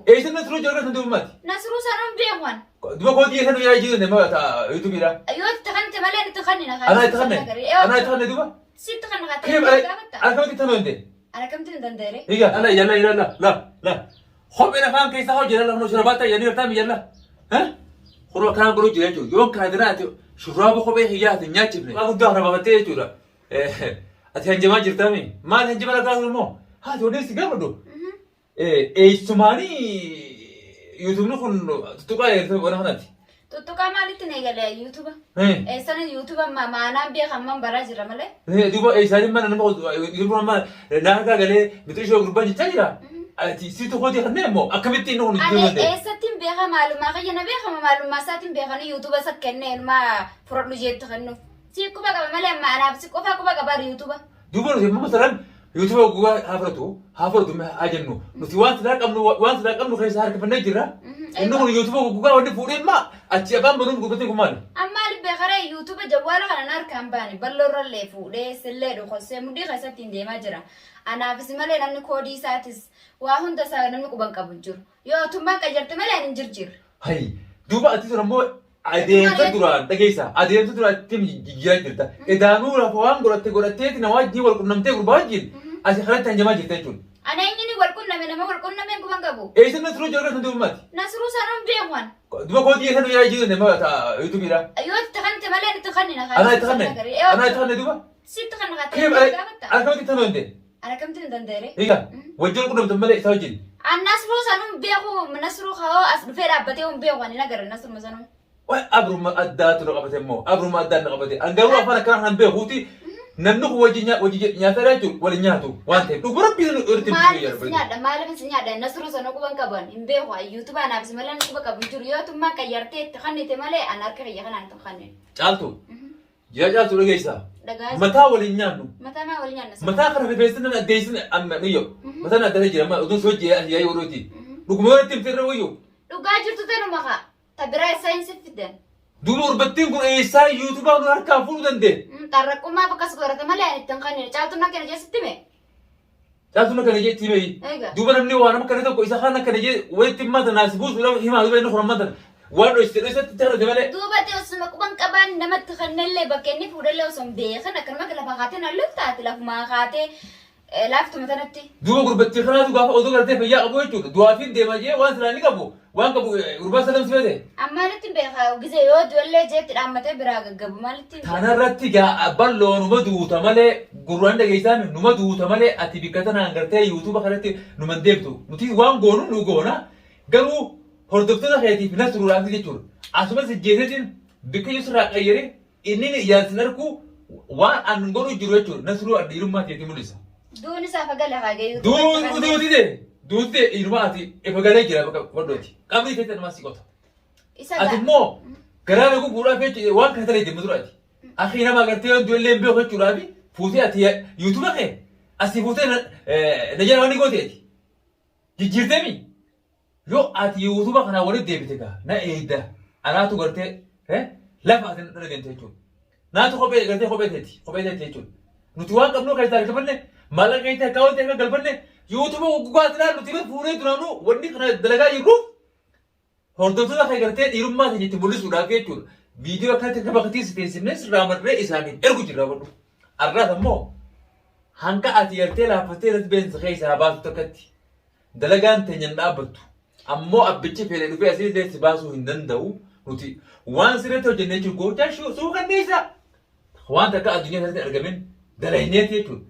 Eessa Nasruu jira kan dubbatti? Nasruu sanuu hin beeku an. Duba kooti eessa nu yaa jiru nama yuutuubiidha. Yoo itti kannite malee itti kannina. Anaa itti kanne. Anaa itti kanne duba. Sitti kanna kaatee Keef gaafatta. ana kamitti itti kanne? Ana kamitti hin danda'e. Higa ala yalla yalla la la. Kopheen afaan keessaa hojii yalla kunoo shurraabaa ta'e yanii irtaa yalla. Kunoo akkanaan godhuu jira jechuudha. Yoon kana dira ati shurraaba kophee hiyyaa ati hin nyaachifne. Waa guddaa kana bafattee jechuudha. Ati hanjamaa jirtami. Maal hanjama lagaa sun immoo? Haati odeessi gaafadhu. Eessumaanii yuutuubni kun tuttuqaa eegaltee bona kanatti. Tuttuqaa maalitti na eegale yuutuuba? Eessana yuutuuba maanaan beekan baraa jira malee. Duuba eessaatiin mana nama yuutuubni amma naarkaa galee mixirishoo gurbaan jechaa jira. Ati si tokkooti kanneen immoo akkamitti inni kun Ani jijjiiruu danda'e? eessattiin beeka maalummaa kiyya na beekama maalummaa isaatiin beekanii yuutuuba isa kennee ilmaa fudhadhu jeetti kennuuf. Si quba qaba malee amma anaaf si qofaa quba qaba yuutuuba. Duuba nuti immoo masalan yuutuuba gubbaa haa fudhatu haa fudhatu haa jennu nuti waan silaa qabnu waan silaa qabnu keessaa harkifannee jirra. Inni kun yuutuuba gubbaa wanni fuudhee immoo achi afaan banuun gurgurtee kun maali? Amma maaliif beekaree yuutuuba jawwaala kana na harkaan baane balloorrallee fuudhee sillee dhokossee mudhii keessatti hin deemaa jira. Anaafis malee namni koodii isaatis waa hunda isaa namni quban qabu hin jiru. Yoo otummaan qayyarte malee ani hin jirjiirre. Hayi duuba ati sun ammoo adeemsa duraan dhageessa adeemsa duraan ittiin jijjiiraa jirta. Edaanuu lafa waan godhatte godhatteeti nama wajjin wal qunnamtee gurbaa wajjin asii kanatti hanjamaa jirta jechuudha. Ana eenyuun wal qunname nama wal qunname hin quban qabu. Eessa Nasruu jira kan dubbatti? Nasruu sanuu hin beeku an. Duba kooti eessa nu yaa jiru nama yuutuubiidha. Yoo itti kannite malee itti kannina. Anaa itti kanne anaa itti kanne duuba. Sitti kanna kaatee Keef gaafatta. ana kamitti itti kanne? Ana kamitti hin danda'e. Higa wajjin qunnamtan malee isa wajjin. An Nasruu sanuu hin beeku Nasruu ka'oo as dhufee dhaabbatee hin beeku ani nagara Nasruma sanuu. Way abruma addaatu na qabate immoo abruma addaan na qabate. An garuu afaan akkanaa kan beekuuti namni kun wajjin nyaataa jechuun waliin nyaatu waan ta'eef dhugu rabbii nu irratti Maaliif si nyaadha maaliif si nyaadha Nasruu sanuu quban qaban hin beeku yuutuba anaaf si malee quba qabu hin jiru yoo tummaan qayyartee itti kannite malee an harka kiyya kanaan itti kanneen. Caaltu jira caaltu dhageessaa. Dhagaa Mataa waliin nyaannu. mataa maa wal nyaanna sana. Mataa kana rifeensi nan addeessin amma niyyo. Mataan addatee jira amma oduun sochii asii yaa'ii oduuti. Dhuguma yoo itti himte irra wayyo. Dhugaa jirtu tanuma kaa ta biraa isaa hin siffidan. Duuba gurbattiin kun eessaa yuutubaa nu harkaa fuudhuu danda'e. Xarraqqummaaf akkas godhate malee ani itti hin kanneen caaltuun akkana jeesitti mee. Caaltuun akkana jee itti himee. Egaa. Duuba namni waan nama akkana tokko isa kaan akkana jee walitti himata naas buusuudhaaf himaa duuba inni kun hammatan waan dhoysite dhoysatti itti harate malee. Duuba ta'e osuma quban qabaan namatti kannellee bakka inni fuudhellee osoo hin beekan akkanuma lafa kaatee na loltaate lafumaa kaatee laaftuma tanatti. Duuba gurbattii kanaatu gaafa oduu gartee fayyaa qabu jechuudha. Du'aafiin deema jee waan silaa inni qabu waan qabu gurbaa salam si fete. Amma maalitti hin beekaa gizee yoo du'ellee jeetti dhaammatee biraa gaggabu maalitti hin beekaa. Kanarratti gaa bal'oo numa duuta malee gurraan dhageessaan numa duuta malee ati bikka tanaan gartee yuutuuba kanatti numa hin deemtu. Nuti waan goonu nu goona garuu hordoftoota keetiif nasruudhaaf jechuudha. Asumas ijjeeseetiin bikka jiru sirraa qayyaree inni ijaan sin arku waan an godhu jiru jechuudha. Nasruu dhiirummaa keetii mul'isa. Duun isaa fagala haa gayyuu. Duun duutite duutite dhiirummaa ati ifa galee jira bakka fodhooti. Qabrii keetti namaa si qota. Isa Ati immoo garaa na gubuudhaaf jechuudha waan kana talee deemu duraati. Akhi nama agartee yoo du'ellee hin beeku jechuudhaaf fuutee ati yuutuuba kee asii fuutee na jala waan gooteeti. Jijjiirteemi yoo ati yuutuuba kanaa walitti deebite gaa na eegda anaatu gartee lafa ati na deemte jechuudha. Naatu kophee gartee kophee teeti kophee teeti jechuudha. Nuti waan qabnu keessaa argafanne maallaqa keessa akkaawwantii akka galfanne yuutuuba guggugaa silaa nuti bar fuunee duraanuu wanni kana dalagaa jirruuf hordoftoota kee gartee dhiirummaa keenya itti mul'isuudhaaf jechuudha. Viidiyoo akkanatti akka bakkatii si teessifnee sirraa marree isaaniif ergu jirra godhu. Arraas ammoo hanga ati gartee laaffattee irratti beensa keessaa baasu takkatti dalagaan teenya hin dhaabbattu. Ammoo abbichi fedhe dhufee asii illee si baasuu hin danda'u. Nuti waan sirriitti hojjenne jechuun gochaa suukanneessa. Waan takka addunyaa irratti argamin dalayneeti jechuudha.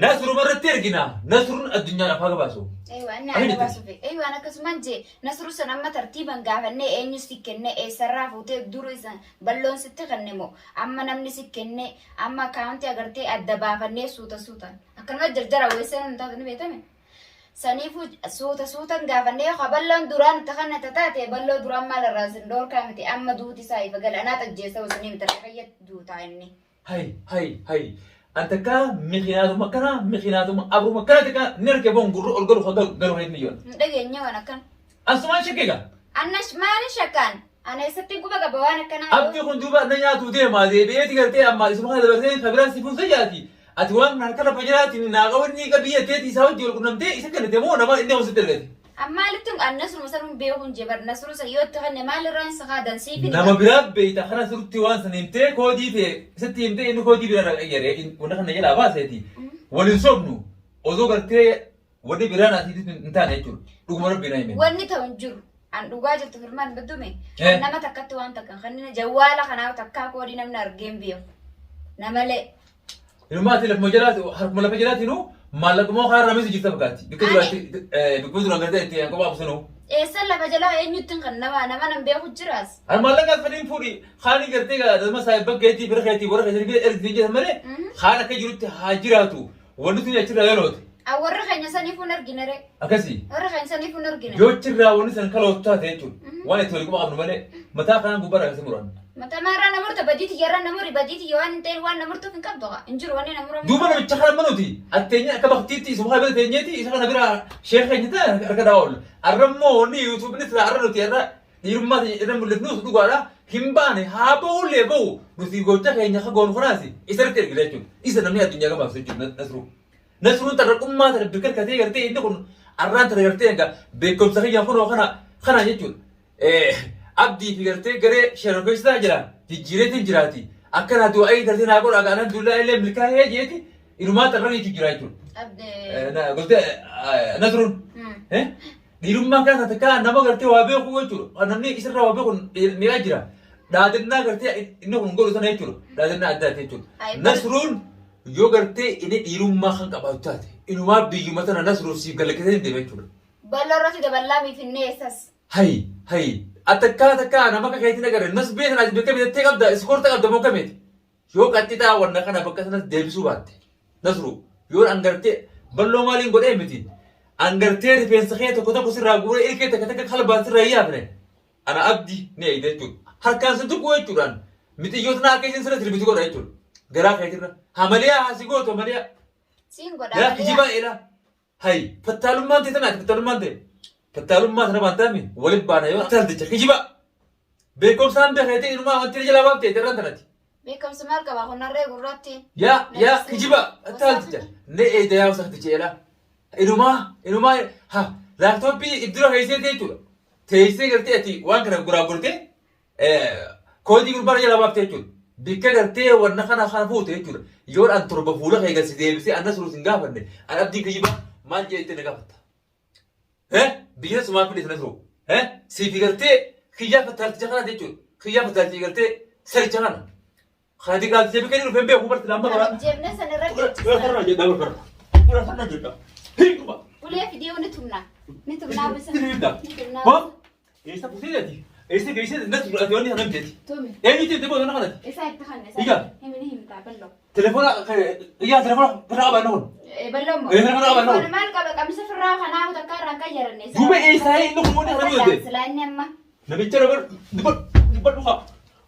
Nasruma irratti ergina. Nasruun addunyaadhaaf haa gabaasu. Eewwan Akkamitti? haga baasuuf. Eewwan akkasumaan jee Nasruu san amma tartiiban gaafannee eenyu si kenne eessarraa fuutee duru isa balloon sitti kenne moo amma namni si kenne amma akkaawuntii agartee adda baafannee suuta suutaan akkanuma jarjara weessee nun taatu ni beekame. Saniifuu suuta suutan gaafannee yoo balloon duraan itti kennate taate balloo duraan maal irraa sin dhoorkaa miti amma duuti isaa ifa gala anaa xajjeessa osoo ni miti fayyad duutaa inni. Hay hay hay. An takka mikhinaatuma akkana mikhinaatuma abruma akkana takka ni arge boon gurru ol galu galu galu hayni yoon. Hin dhageenye waan akkan. Asumaan shakkee gaa. Annas maali shakkaan? Ana eessatti quba qaba waan akkanaa? Abdi kun duuba na nyaatu deema deebi'eeti gartee amma isuma kana dabarsee kan biraan si fuusa jaati. Ati waan harka lafa jiraatiin naa qabanni qabii jetteeti isaa wajjin wal qunnamtee isa kennite moo nama inni hojjetti argate. Maalitti an Nasruma sanuu beekuun jee bar Nasruu san yoo itti kenne maalirraa hin sakaadan siif hin Nama biraa beeyta kana sirriitti waan sana himtee koodii ta'e sitti himtee inni koodii biraa irraa qayyare wanta kana jalaa baaseeti. Waliin sobnu osoo gartee wanni biraan asiitti hin taane jechuudha. Dhuguma rabbi na hime. Wanni ta'u hin jiru. An dhugaa jirtu firmaan baddume. Eh. Nama takkatti waan takka kan inni jawwaala kanaa takkaa koodii namni argee hin beeku. Namalee. Inumaa ati lafuma jalaati harkuma lafa jalaatinuu maallaquma karaa ramisi jirta fakkaatti. Bikka duraatti bikka duraan gartee itti hanqaba absanuu. Eessan lafa jalaa eenyutti kan nama nama nan beeku jiraas. Har maallaqaas fedhiin fuudhi haani gartee nama saayibban keetii fira keetii warra keessanii bira ergi jedhan malee haan akka jirutti haa jiraatu wanni tuni achirraa yeroote. A warra keenya saniifuu hin argine ree. Akkasii. Warra keenya saniifuu hin argine. Yoo achirraa wanni san kalootu taate jechuudha. Waan itti walii quba qabnu malee mataa kanaan gubbaarraa akkasii muran. Mataa irraa na murta badii tiyya irraa na muri badii tiyya waan hin ta'in waan na murtuuf hin qabdu haa. Hin jiru wanni na muramu. Duuba namicha kana manuti atteenya akka baktiitti isuma kana bira teenyeeti isa kana bira sheekha keenya ta'e harka daa oolla. Arra immoo wanni yuutuubni sila arra nuti arra dhiirummaa teenya irra mul'ifnus dhugaadha hin baane haa ba'ullee ba'u nuti gocha keenya akka goonu kanaas isa irratti ergina jechuudha. Isa namni addunyaa gabaabsu jechuudha Nasruu. Nasruun tarraqummaa tana bikka katee gartee inni kun arraan tana gartee egaa beekumsa kiyya kunoo kana kana jechuudha. Abdii fi gartee garee shororkeessitaa jira jijjiireetiin jiraati. Akkanaa du'aa'ii gartee naa godhaa alhamdulillah illee milkaa'ee jeeti inumaa xarranii jira jechuudha. Abdee. Gartee Nasruun. Dhiirummaan kana takka nama gartee waa beeku jechuudha. Namni isarraa waa beeku miidhaa jira. Dhaadannaa gartee inni kun godhu sana jechuudha. Dhaadannaa addaati jechuudha. Nasruun yoo gartee inni dhiirummaa kan qabaatu taate inumaa biyyuma tana Nasruuf siif galakkisee hin deema jechuudha. Bal'oo irratti daballaa miifinnee eessas. Hayi hayi atakkaa takkaa nama akka keetiin agarre nas beekan as bakka bitattee qabda iskoorta qabda moo kameeti. Yoo qaxxixaa wanna kana bakka sanas deebisuu baatte. Nasru yoo angartee balloo maaliin godhee miti. Angartee rifeensa kee tokko tokko sirraa guuree ilkee takka takka kalbaan sirraa hin yaafne. Ana abdi ni eeyda jechuudha. Harkaan si tuquu jechuudhaan mixiyyoota na akka isin sirra sirbitu godha jechuudha. Garaa keetirra. Hamaliyaa haa si gootu hamaliyaa. Siin godha. Yaa kijibaa eelaa. Hay fattaalummaan ta'e tanaati fattaalummaan ta'e. Fattaalummaa sana waan ta'ame waliin baana yoo taalticha kijiba. Beekumsaan beekatee inumaa wanti jalaa baafte irraan tanati. Beekumsa maal qaba kun harree gurraatti. Yaa yaa kijiba taalticha ne eeda yaa wasakticha eelaa. Inumaa inumaa ha laaptooppii iddoo keessee jechuudha. Teessee gartee ati waan kana guraagurtee Koodii gurbaa jala baafte jechuudha. Bikka gartee wanna kana kana fuute jechuudha. Yoo an torba fuula kee galsi deebisee anna suruus hin gaafanne an abdiin kiyyibaa maal jettee na gaafatta. Biyya sumaa fide sana turu. Siifi gartee kiyyaa fattaalticha kana jechuudha. Kiyyaa fattaalticha gartee saricha kana. Kana diqaalticha bikka inni dhufee beeku barti lamba bara. Jeebna sana irra Ura farra jedha ura farra. Ura farra jedha. Hiikuma. Ulee fidee ni tumna. Ni tumnaa bisa. Ni Ni tumnaa. Hoo? Eessa fuutee jati? Eessa geessee natti fudhate wanni kana miteeti? Tumi. Eenyutti itti booda kanatti? Isaa itti kanne. Ija. Himi ni himtaa bal'oo. Telefoona iyyaa telefoona firraa qabaa inni kun. Bal'oo moo? Telefoona qaba inni kun. Maal qaba qamisa firraa kanaa takka irraa kan yaranne. Duuba eessaa inni kun wanni kana miteeti? Silaa inni amma. Namicha dubbadhu dubbadhu haa.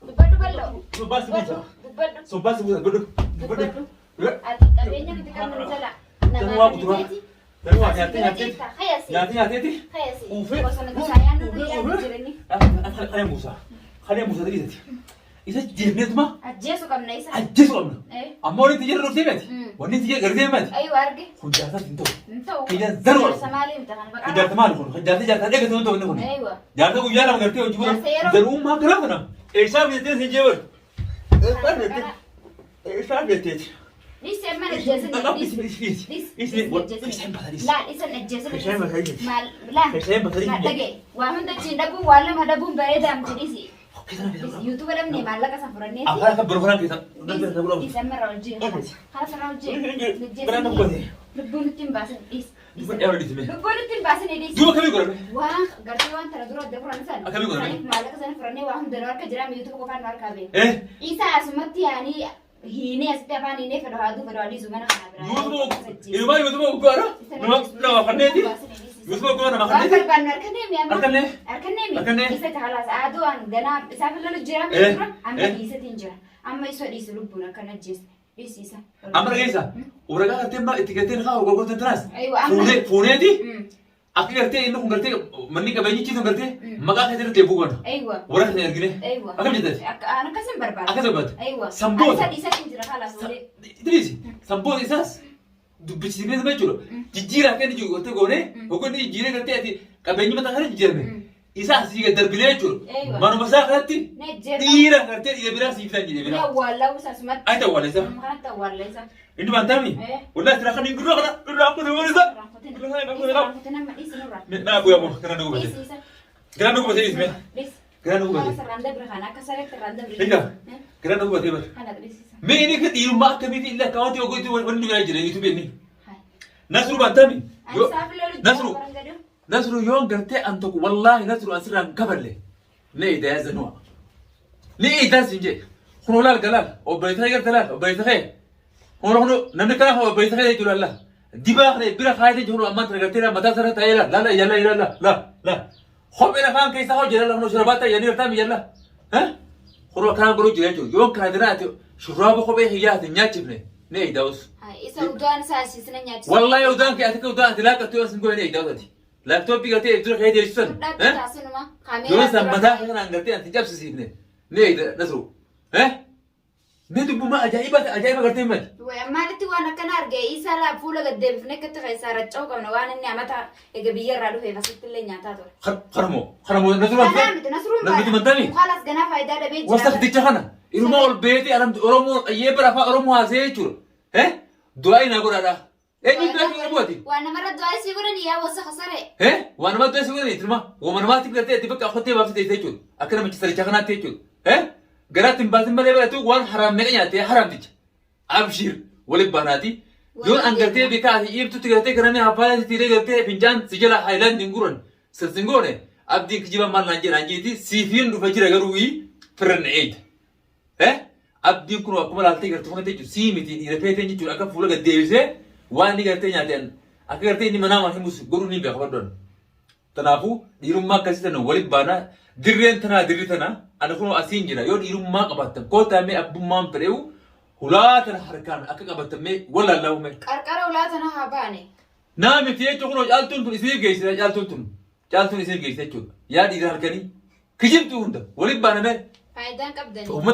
Dubbadhu bal'oo. Sobbaa si buusa. Dubbadhu. Sobbaa si buusa dubbadhu dubbadhu. Ati qabeenya nuti qabnu ni jala. Danuu waa kuturaa. Danuu waa nyaattee nyaattee. Nyaattee nyaateeti. Uufee. Kalee buusa. Kalee buusa dhiisati. Isa jeefneetuma Ajjeesu qabna isa. ajjeesu qabna. Amma wanni itti jedhu dhuftee miti. Wanni itti jedhu gartee miti. Ayuu arge. Kun jaarsaas hin ta'u. Hin ta'u. Kiyya zarwa. Jaarsa maalii miti kana baqaa. Jaarsa maali kun? Jaarsa jaarsa dheegatu hin ta'u inni kun. Aywa. Jaarsa guyyaa lama gartee hojii Jaarsa yeroo- Zarummaa karaa kana. Eessaa bitatee si jeebar. Eessaa bitatee. Eessaa bitatee. Dhisi amma ajjeesin. Dhisi. Laal isan ajjeesin. Maal laal. Maal dhagaye. Waa hunda ittiin dhabuun waa lama dhabuun bareedaa miti dhisi. Yuutuuba dhabnee maallaqa san furannee. Afaan akka biroo keessa. Dhisi amma irraa hojii. Kana irraa hojii. Lubbuun ittiin baasin dhisi. Lubbuun ittiin baasin dhisi. Duuba akkamii godhame? Waan gartee waan tana dura adda furan san. Akkamii godhame? Saniif maallaqa sana furannee waa hunda nu harka jira yuutuuba qofaan nu harkaa bee. Eh? Isa asumatti yaanii hiinee asitti afaan hiinee fedhu haaduu fedhu haadhiisu mana kana biraa. Yuutuuba ilumaa yuutuuba guggaadha. Nama nama kanneeti. Yuutuuba guggaa nama Waan kanneeti. barbaannu harkannee mi amma? Harkannee. Harkannee mi? Harkannee. Isa halaas aaduu waan ganaa isaaf lolu jira mi Eh, dura amma eh. dhiisatiin jira. Amma isa dhiisu lubbuun akkana ajjeese. Dhiisi isa. Amma dhageessa. Waraqaa gartee amma itti gartee haa gurgurtan tanaas. Aywa, amma- Fuunee fuuneeti. Mm. Akka gartee inni kun gartee manni qabeenyichi sun gartee maqaa keessa irratti eeguu qabna. Aywa. Warra kana ergine. Aywa. Akkam jetteeti? Akka aan akkas hin barbaadu. Akkas barbaadde? Aywa. Sanboota. Isa dhiisatiin jira halaas ulee. Idris, sanboota isaas Dubbisiisnee jechuudha. Jijjiiraa akka inni jiru gootee goonee hogganni jijjiiree gartee ati qabeenyi mataa kana jijjiirame. Isa asii gad darbilee jechuudha. Eeywa. Manuma isaa kanatti Ne jeerra. dhiira gartee dhiira biraa siif fidan jedhee Ni biraa. awwaallaa isa asumatti. Ay ta'u isa. Kanatti awwaalla isa. Inni baantaami. Eh. Wallahi sira kan hin gurra kana irraa akkuma waan isaa. Raanfatina. Irraa Isa akkuma raanfatina amma dhiisi nurraa. Naa bu'aa moo kana nu gubate. Dhiisi isa. Gara nu gubate dhiisi mee. Dhiisi. Gara nu gubate. Haala sarraan dabre kana akka sareetti irraan dabre. Egaa Eh? gara nu gubate bara. Haala dhiisi isa. Mee inni akka dhiirummaa akkamiiti illee akkaawwanti oggoitti wanni nu biraa jira yuutuubii inni. Hai. Nasru baantaami. Ani saaf lolu Nasru. jira baran gadoo. Nasru yoon gartee an tokko wallaahi Nasru an sirraan kaballe ni eedaa zanu'a. Ni eedaa siin jee. Kunoo laal galaal obboleessa kee garte laal obboleessa kee. Kunoo kunoo namni kana koo obboleessa kee jechuudha laal. Dibaa kana bira kaayatee jiru ammaan tana gartee mataa sarara ta'ee laal laal yalla yalla laal laal. Kophee lafaan keessaa hojii laal kunoo shurraabaa ta'e yanii gartaa miyyalla. Kunoo akkanaan godhuu jira jechuudha. Yoon kana dira ati shurraaba kophee kiyyaa ati hin nyaachifne ni eedaa us. Hai. Isa udaan isaa asiisina nyaachisa. Wallahi udaan kee ati udaan ati laaqattu yoo sin goone eedaa ati. Laaptooppii gartee dura kee deessisan. Fudhaatti taasinuma. Yoo san mataa Kaameeraa. kanaan gartee ati cabsisiifne ni eeyda Nasru. Eh? Mee dubbummaa ajaa'iba ajaa'iba gartee himati. Maalitti waan akkana arge isaa laa fuula gad deebifnee akkatti keessaa racca'uu qabna waan inni amata ega biyyarraa dhufeef asitti illee nyaataa ture. Kanamoo kanamoo Nasru Kanaa miti Nasruun Nasru mantami. Kaalas ganaa faayidaa dhabee jira. Wasakticha kana ilma ol beeti alamti Oromoo qayyee bara afaan Oromoo haasee jechuudha. Eh? Du'aa inaa godhaadha. Eenyu du'aa si godhu ati? Waan namarra du'aa isii godhan yaa wasaka saree. Eh? Waan nama du'aa si godhan ilma. Waan namaatti gartee itti bakka qottee baafte teessee jechuudha. Akka namicha saricha kanaatti jechuudha. Eh? Garaatti hin baasin malee baratu waan haraam meeqa nyaattee haraamticha. Abshiir waliin baanaati. Yoon an gartee bitaa ati dhiibtutti gartee kanamee haffaala si tiiree gartee fincaan si jala haayilaandi hin guran. Sirsin goone abdiin kijiba maal naan jedhaan jeeti siifiin dhufa jira garuu firranna eeyda. Eh? Abdiin kun akkuma laaltee gartuu kanatti jechuudha. Sii miti dhiira feeteen jechuudha. Akka fuula gad deebisee waan inni gartee nyaate akka gartee inni manaa waan himus godhuu ni beeka faddoon. Kanaafuu dhiirummaa akkasii tana waliin baanaa dirreen tanaa dirri tana ani kunoo asiin jira yoo dhiirummaa qabaattan kootaa mee abbummaan fedheewu hulaa tana harkaan akka qabattan mee wallaallaa'u mee. Qarqara ulaa tana haa baane. Naa miti jechuun kunoo caaltuun tun isiniif geessite caaltuun tun caaltuun isiniif geessite jechuudha. Yaa dhiira halkanii kijibtuu hunda waliin baana mee. Faayidaan qabdanii. Uummata